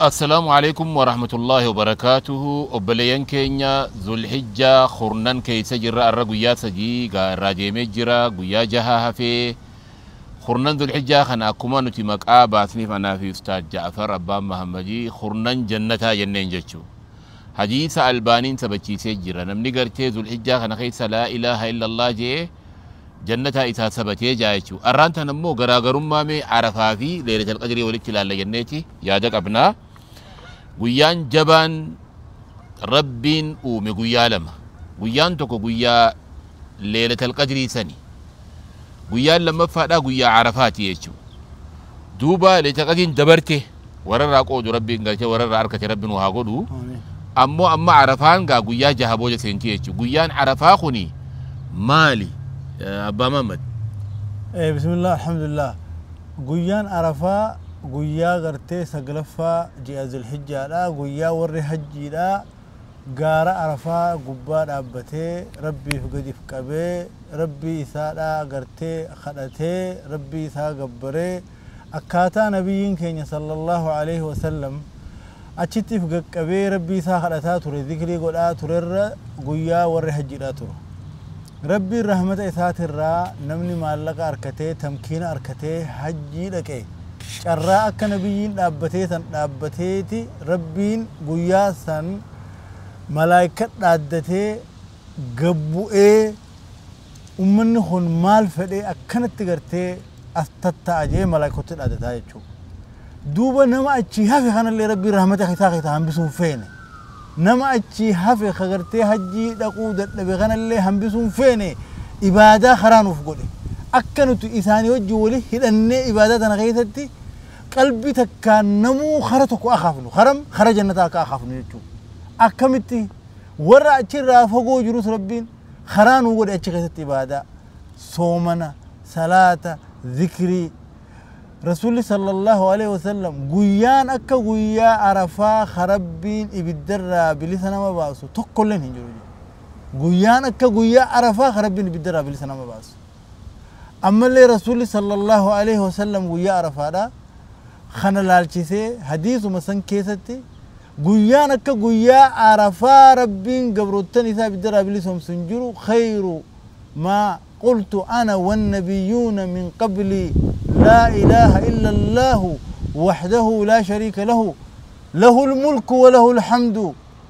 السلام عليكم ورحمة الله وبركاته. Obboleeyyan keenya, Zulhijjaa 10 keessa jirra. Arra guyyaa 3 irraa deemee jira, guyyaa 6 hafee. 10 Zulhijjaa kana akkuma nuti maqaa baasniif, anaa fi Ustaad Ja'far Abbaan Mahammadii, 10 jannataa jenneen jechuu. Hadiisa Albaaniin sabachiisee jira. Namni gartee Zulhijjaa kana keessa laa ilaaha illallah jee jannataa isaa sabatee jaa jechuu. Arraan tan ammoo garaagarummaa mee Arafaa fi Leelatal Qadrii walitti ilaalla jenneeti yaada qabnaa. Guyyaan jabaan Rabbiin uume guyyaa lama. Guyyaan tokko guyyaa Leelatal Qadrii sani. Guyyaan lammaffaadhaa guyyaa Arafaati jechuu. Duuba Leelatal Qadriin dabarte wararraa qoodu Rabbiin galchee wararraa harkate Rabbiin haa godhu. Ammoo amma Arafaan gaa guyyaa 6 booda seenti jechuu. Guyyaan Arafaa kuni maali? Abbaa Mahammad. Bismillah, alhamdulillah. Guyyaan Arafaa guyyaa gartee saglaffaa ji'a Zulhijjaadha. Guyyaa warri hajjiidha gaara Arafaa gubbaa dhaabbatee Rabbiif gadiif qabee Rabbii isaadha gartee kadhatee Rabbii isaa gabbaree, akkaataa Nabiyyiin keenya sallallahu alaihi wasallam achitti if qaqqabee Rabbii isaa kadhataa ture, zikrii godhaa turerra guyyaa warri hajjiidha ture. Rabbiin rahmata isaatirraa namni maallaqa harkatee, tamkiina harkatee hajjii dhaqe, carraa akka Nabiyyiin dhaabbatee san dhaabbateeti Rabbiin guyyaa san malaayika dhaaddatee gabbu'ee, ummanni kun maal fedhee akkanatti gartee as tatta'a jee malaayikotti dhaaddataa jechuudha. Duuba nama achii hafe kanallee Rabbiin rahmata isaa keessaa hambisuun feene. Nama achii hafe ka gartee hajjii dhaquu dadhabe kanallee hambisuun feene, ibaadaa karaa nuuf godhe. Akka nuti isaanii wajjin wali hidhannee ibaadaa tana keessatti qalbii takkaan namuu kara tokko akaafnu, karam kara jannataa akka akaafnu jechuudha. Akkamitti warra achirraa fagoo jirus Rabbiin karaa nuu godhe achi keessatti ibaadaa, soomana, salaata, zikrii. Rasuulli sallallahu alaihi wasallam guyyaan akka guyyaa Arafaa Rabbiin ibiddarraa bilisa nama baasu tokkolleen hin jiru. Guyyaan akka guyyaa Arafaa Rabbiin ibiddarraa bilisa nama baasu. Ammallee Rasuulli sallallahu alaihi wasallam guyyaa Arafaadha kana laalchisee hadiisuma san keessatti, guyyaan akka guyyaa Arafaa Rabbiin gabroottan isaa ibiddarraa bilisoomsu hin jiru. Khayru maa qultu ana wannabiyyuuna min qablii لا إله إلا الله وحده لا شريك له، له الملك وله الحمد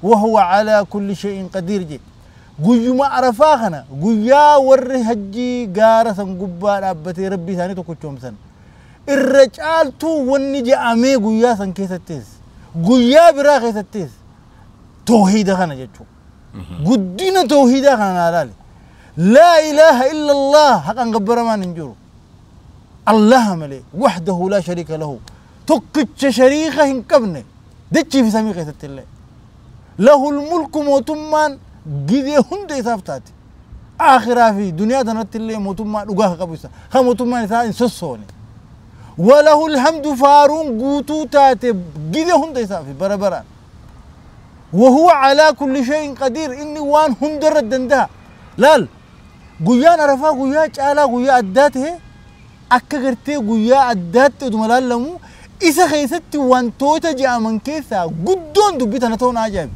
وهو على كل شيء قدير جي. Guyyuma Arafaa kana, guyyaa warri hajjii gaara san gubbaa dhaabbatee Rabbii isaanii tokkochoomsan, irra caaltuu wanni je'amee guyyaa san keessattis guyyaa biraa keessattis toohiida kana jechuudha. Guddina toohiidaa kana naa laale. Laa ilaaha illa Allah, haqan gabbaramaan hin jiru Allah malee, wahdahu laa shariika lahu, tokkicha shariika hin qabne dachii fi samii keessatti illee, lahul mulku, mootummaan gidee hunda isaaf taate, aakhiraa fi duniyaa tanatti illee mootummaa dhugaa ka qabu isa, ka mootummaan isaa hin sossoone, walahul hamdu, faaruun guutuu taate gidee hunda isaa fi bara baraan, وهو على كل شيء قدير، إني وان هندر الدندها. laal, guyyaan Arafaa guyyaa caalaa, guyyaa addaa ta'e, akka gartee guyyaa addaatti oduma laallamu, isa keessatti wantoota je'aman keessaa guddoon dubbii tana ta'uun ajaa'iba.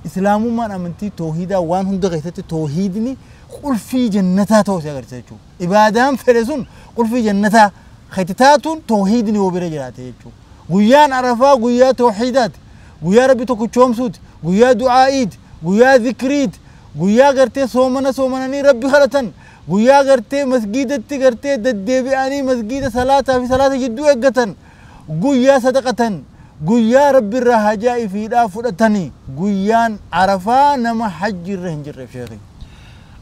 Islaamummaan amantii toohidaa, waan hunda keessatti toohidni qulfii jannataa ta'uu si agarsiisa jechuudha. Ibaadaan fedhe sun qulfii jannataa kan taatuun toohidni yoo bira jiraate jechuudha. Guyyaan Arafaa guyyaa toohidaati. Guyyaa Rabbi tokkichoomsuuti. Guyyaa du'aa'iiti. Guyyaa zikriiti. Guyyaa gartee soomana soomananii Rabbi kadhatan. Guyyaa gartee masgiidatti gartee deddeebi'anii masgiida salaataa fi salaata jidduu eeggatan. Guyyaa sadaqatan. Guyyaa Rabbi irraa hajaa ifiidhaa fudhatanii. Guyyaan Arafaa nama hajji irra hin jirreef, sheekhi.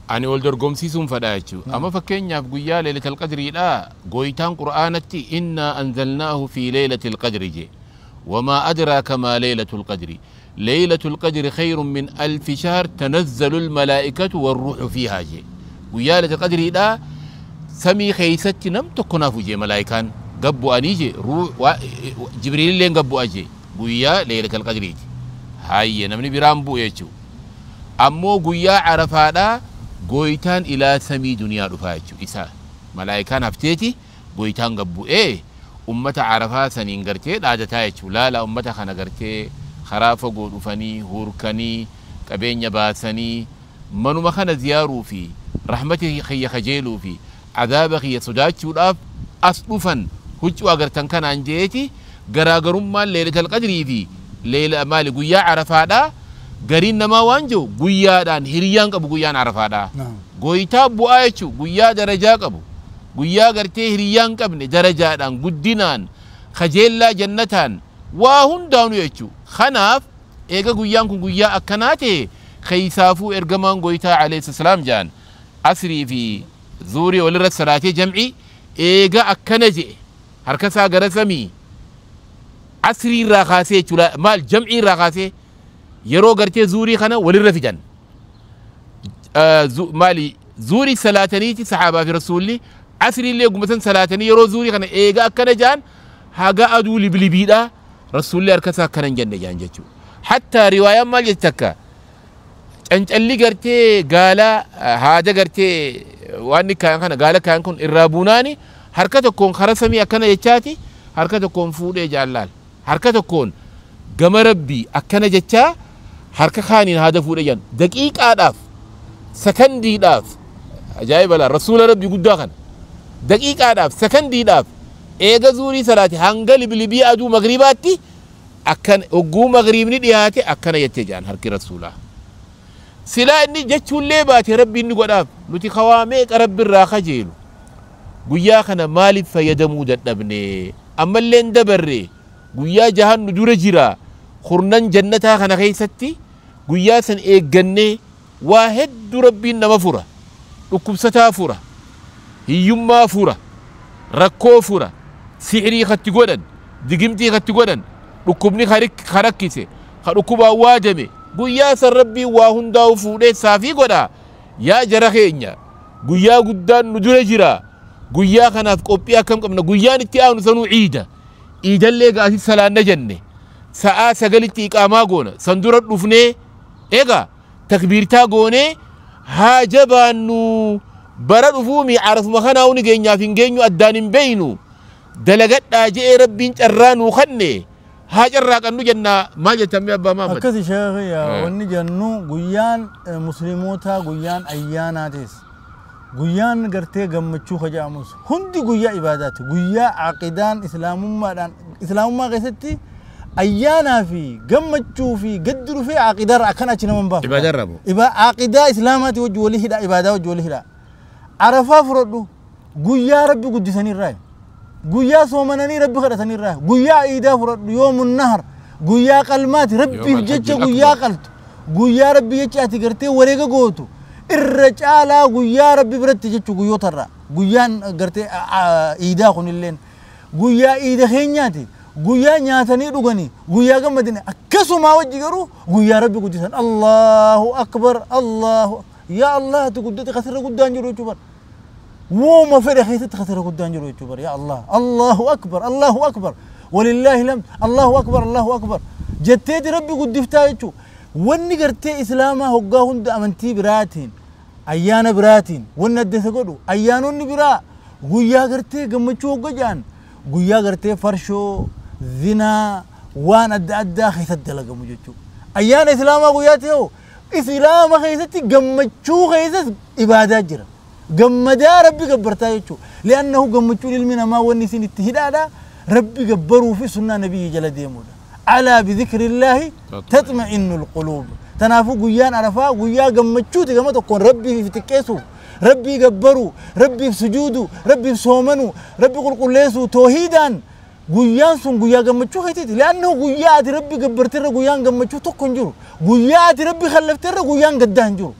Ani wal dorgomsiisuun fedha jechuudha. Amma fakkeenyaaf guyyaa Leelatal Qadriidha, gooytaan Qur'aanatti innaa anzalnaahu fi Leelatil Qadri je. وما أدراك ما ليلة القدر، ليلة القدر خير من ألف شهر، تنزل الملائكة والروح فيها je. Guyyaa Leelatal Qadriidha samii keeysatti nam tokko naafu je, malaayikaan gabbu'anii je, Jibriililleen gabbu'a je guyyaa Leelatal Qadriiti. Hayyee, namni biraan bu'u jechuudha. Ammoo guyyaa Arafaadhaa gooytaan ilaa samii duniyaa dhufaa jechuudha. Isa malaayikaan hafteeti gooytaan gabbu'ee Ummata Arafaa saniin gartee dhaadataa jechuu laala ummata kana gartee karaa fagoo dhufanii hurkanii qabeenya baasanii manuma kana ziyaaruu fi rahmati kiyya kajeeluu fi azaaba kiyya sodaachuudhaaf as dhufan huccuu agartan kanaan jeeti garaagarummaan leelatal qadrii fi leela maali guyyaa Arafaadhaa gariin namaa waan jiru guyyaadhaan hiriyyaan qabu guyyaan Arafaadhaa goytaa bu'aa jechuu guyyaa darajaa qabu guyyaa gartee hiriyyaan qabne darajaadhaan guddinaan kajeellaa jannataan waa hundaanuu jechuu kanaaf eega guyyaan kun guyyaa akkanaa ta'e keeysaafuu ergamaan goytaa alayhi salaam jaan asrii fi zuurii walirra salaatee jam'ii eega akkana je'e harka isaa gara samii asrii irraa kaasee jechuudha maal jam'ii irraa kaasee yeroo gartee zuurii kana walirra fidan maali zuurii salaataniiti saxaabaa fi rasuulli asrii illee gumatan salaatanii yeroo zuurii kana eega akkana jaan haga aduu liblibiidha rasuulli harka isaa akkana hin jenne jaan jechuudha. Hattaa riwaayaan maal jetti takka cancalli gartee gaala haada gartee waan kaayan kana gaala kaayan kun irraa buunaani harka tokkoon kara samii akkana jechaati harka tokkoon fuudhee jaallaal harka tokkoon gama rabbii akkana jechaa harka kaaniin haada fuudhee jaan daqiiqaadhaaf sakandiidhaaf ajaa'iba laa rasuula rabbii guddaa kana daqiiqaadhaaf sakandiidhaaf eega zuurii salaati hanga liblibii aduu magribaatti akkan hogguu magriibni dhiyaate akkana jettee jaan harki rasuulaa. Silaa inni jechuullee baate rabbi inni godhaaf nuti kawaa meeqa rabbi irraa kajeelu guyyaa kana maaliif fayyadamuu dadhabne ammallee hin dabarre guyyaa jahan nu dura jira kurnan jannataa kana keessatti guyyaa san eeggannee waa hedduu rabbiin nama fura dhukkubsataa fura hiyyummaa fura rakkoo fura sixirii katti godhan digimtii katti godhan dhukkubni karakkise ka dhukkubaan waadame guyyaa san rabbiin waa hundaa'u fuudhee saafii godha yaa jara keenya guyyaa guddaan nu dura jira guyyaa kanaaf qophii akkam qabna guyyaan itti aanu sanuu ciida ciidallee gaasii salaanna jenne sa'aa 9tti iqaamaa goona san dura dhufnee egaa takbiirtaa goonee haa jabaannu bara dhufuumi arafuma kanaa uni geenyaaf hin geenyu addaan hin beeynu dalagadhaa je'ee rabbiin carraa nuu kanne haa carraa qannu jennaa maal jettan mee abbaa Mahammad? Akkasi sheekhi wanni jennu guyyaan muslimootaa guyyaan ayyaanaatis guyyaan gartee gammachuu kaja'amus hundi guyyaa ibaadaati guyyaa aqidaan islaamummaadhaan islaamummaa keessatti ayyaanaa fi gammachuu fi gaddi dhufee aqidaarra akkan achi nama hin baafu. Ibaadarra moo? Aqidaa islaamaati wajji walii hidha ibaadaa wajji walii hidha. Arafaa fudhadhu guyyaa rabbi guddisaniirraa guyyaa soomananii rabbi kadhataniirraa guyyaa iidaa fudhadhu yoomun nahar guyyaa qalmaati rabbiif jecha guyyaa qaltu guyyaa rabbi jecha ati gartee wareega gootu irra caalaa guyyaa rabbi biratti jechu guyyootarra guyyaan gartee iidaa kunilleen guyyaa iida keenyaati guyyaa nyaatanii dhuganii guyyaa gammadanii akkasumaa wajji garuu guyyaa rabbi guddisan Allahu akbar Allahu yaa Allah ati guddate kasirra guddaan jiru jechuu bara وما فرق خيثت خسر قدام جرو يجبر يا الله الله أكبر الله أكبر ولله لم الله أكبر الله أكبر جتيت ربي قد دفتايتو وني قرتي إسلاما هقاهن أمنتي براتين أيانا براتين وندي ثقلو أيانون برا قويا قرتي قمتشو قجان قويا قرتي فرشو زنا وان أدى أدى خيثت دلقة مجتشو أيانا إسلاما قوياتيو إسلاما خيثتي قمتشو خيثت إبادات جرا قمدا ربي قبرتا يجو لأنه قمتشو للمنا ما ونسين التهدادا ربي قبروا في سنة نبي جل ديمودا على بذكر الله تطمئن القلوب تنافو قيان عرفا قيا قمتشو تقمت تكون ربي في تكيسو ربي قبروا ربي في سجودو ربي في صومنو ربي قل قليسو توحيدا قيان سن قيا قمتشو خيتي لأنه قيات ربي قبرتر قيان قمتشو تكون جرو قيات ربي خلفتر قيان قدان جرو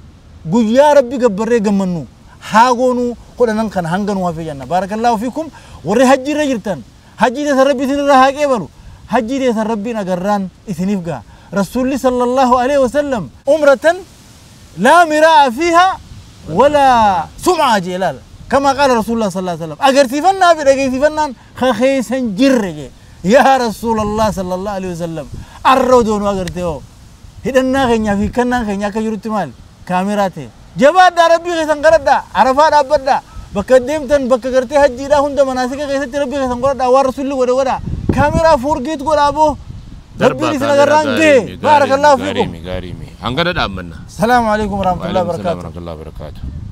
قيا ربي قبري قمنو هاغونو قلنا كان هنغنو في جنة بارك الله فيكم وري حجي رجرتن حجي ده ربي سن راها قبلو حجي ده ربي نغران اسنيفغا رسول الله صلى الله عليه وسلم عمرة لا مراء فيها ولا سمعة جلال كما قال رسول الله صلى الله عليه وسلم اگر سيفنا في دغي سيفنا خخيسن جرجه يا رسول الله صلى الله عليه وسلم الرودون اگرتيو هدنا خنيا في كنا خنيا كجرت مال كاميراتي جباد ربي خيسن قردا عرفات أبدا Bakka deemtan bakka gartee hajjiidhaa hunda manaasika keessatti rabbi keessan godhadhaa, waan rasulli godhe godhaa. Kaameraa forget godhaa boo. Rabbiin isin agarraan ga'e. Baarakallaahu fiikum. Gaarii, gaarii. Hangana dhaabmanna. Salaamu alaikum warahmatullahi wabarakatuh. Warahmatullahi wabarakatuh.